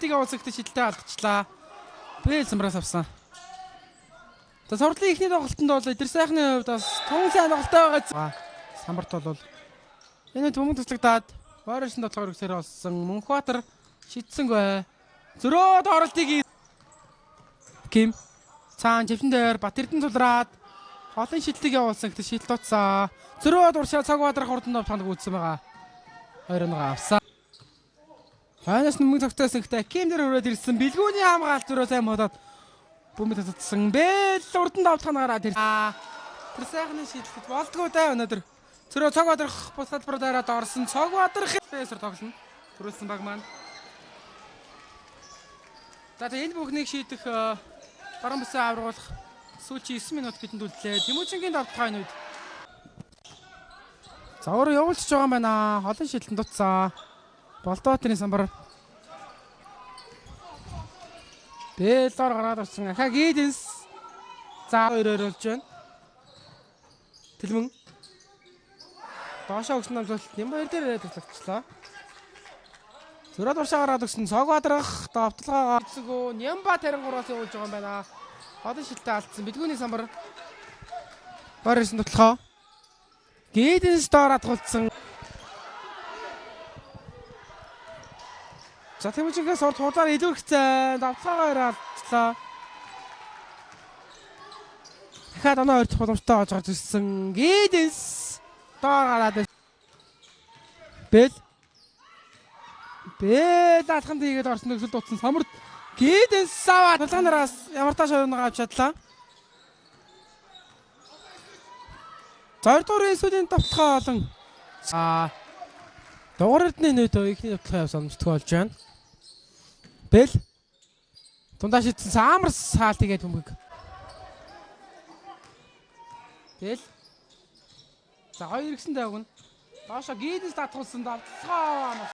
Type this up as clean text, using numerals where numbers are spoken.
шидэлтийг явуулсан гэхдээ шидэлтээ алдчихлаа. Бэл самбраас авсан. За сурдлын эхний тоглолтод бол Эдэр сайхны хувьд бас тун сайн тоглолттой байгаа. Самбарт бол энэ үед бөмбөг туслагдаад Warriors-ын тоглохоор өгсөөр болсон. Мөнхбаатар шидсэнгүй. Зөрөөд оролтыг Ким цаан чивтэн дээр Бат Эрдэнэ тулраад холын шидэлтийг явуулсан гэхдээ шидэлт утсаа. Зөрөөд уршаа цаг баадрах хурдан товтоонд гүйцсэн байгаа. 2-1 авсан. Хойноос нь мөнгө зогтойсон гэхдээ Ким дээр өрөөд ирсэн. Бэлгүүний хамгаалт зөрөө сайн бодоод бөмбөг татсан. Бэл урдан давтах нь гараад ирсэн. Тэр сайхны шидэлтэд болдгоо даа өнөөдөр. Зөрөө цаг баадрах бус салбар даарад орсон. Цаг баадрах фэсэр тоглоно. Төрүүлсэн баг маань. За тэгээ энэ бүхнийг шийдэх баруун бүсээ аврагуулах сүүлчийн 9 минут бидэнд үлдлээ. Тэмүүжингийн давталгаа энэ үед. За өөрөө явуулчихж байгаа юм байна. Холын шидэлтэнд дутсаа. Болдоотны самбар. Бэлор гараад орсон. Ахаа Гиденс. За 2-2 болж байна. Тэлмэн. Доошоо өгсөн намжуулалт Нямбаяр дээр туслагдчихлаа. Зөрөөд уршаа гараад өгсөн цог бадрах давталгаагаа эцэгөө Нямба 53-аас явуулж байгаа юм байна. Холын шилтээ алдсан. Бэлгүүний самбар. Warriors-ын тутлахоо. Гиденс доор атгуулсан. За Тэмүүжингээс урд хурдаар илүүрхсэн. Давталгаагаа алдчихлаа. Дахиад оноо ойртох боломжтой болж гарч ирсэн. Гиденс доор гараад Бэл. Бэл алханд хийгээд орсон нөхцөл дутсан. Самарт Гиденс аваад тулгаанараас ямар тааш хоёрноо авч чадлаа. За 2 дугаар сүүлийн давталгаа болон дугаар эрдний нөт эхний давталгаа явсан өмчтгөө болж байна. Бэл дундаа шидсэн Самар саалт хийгээд бөмбөг. Бэл. За хоёр гисэн тавигна. Доошо Гиденс татгуулсан давталгаа.